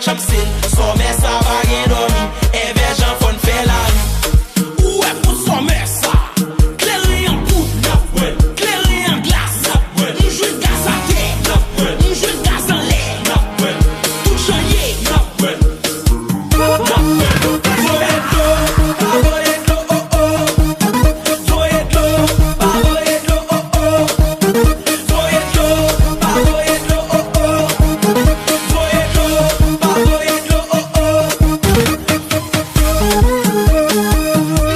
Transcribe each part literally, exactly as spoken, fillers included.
Sòmè sa pa gen dòmi, èvè jan fò n fè lari. Ou wè pou sòmè sa, kleren an poud, n ap wè l, kleren an glas, n ap wè l, m jwenn gaz atè, n ap wè l, m jwenn gaz anlè, n ap wè l, tout jan ye, n ap wè l, n ap wè l. Voye dlo, pa voye dlo, oh, oh. Voye dlo, pa voye dlo, oh, oh. Voye dlo, pa voye dlo, oh, oh. Voye dlo, pa voye dlo, oh, oh.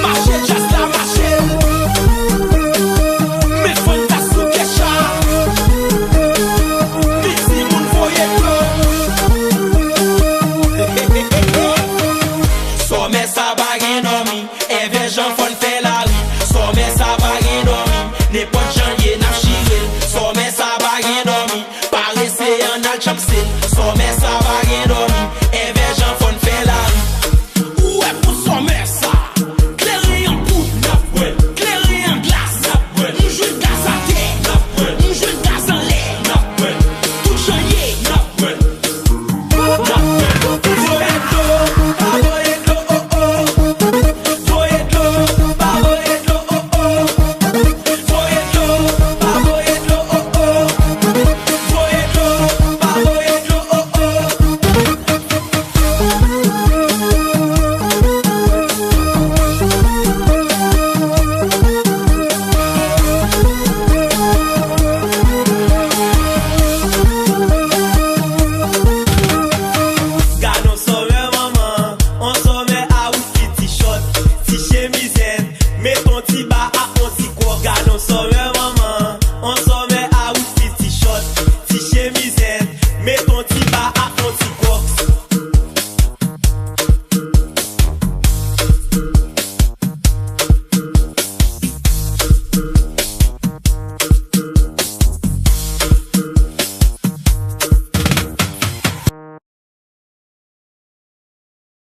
Mache djaz la, mache. Men fanm ta sou kecha. Piti moun voye dlo. Sòmè sa pa gen dòmi. Èvè jan fò n fè lari. Sòmè sa pa gen dòmi. Nenpòt jan l ye n ap chire l. Sòmè sa pa gen dòmi. Parese an n al tchanpse l. Sòmè sa pa gen dòmi. Èvè jan fò n fè lari. Ou wè pou sòmè sa. Kleren an poud, n ap wè l. Kleren an glas, n ap wè l. M jwenn gaz atè, n ap wè l. M jwenn gaz anlè, n ap wè l. Tout jan ye, n ap wè l. Gad on sòmè manman, on sòmè a wi ki ti chòt, ti chemizèt, met on ti ba ak on ti kwòk. Gad on sòmè manman, on sòmè a wi ki ti chòt, ti chemizèt, met on ti ba ak on ti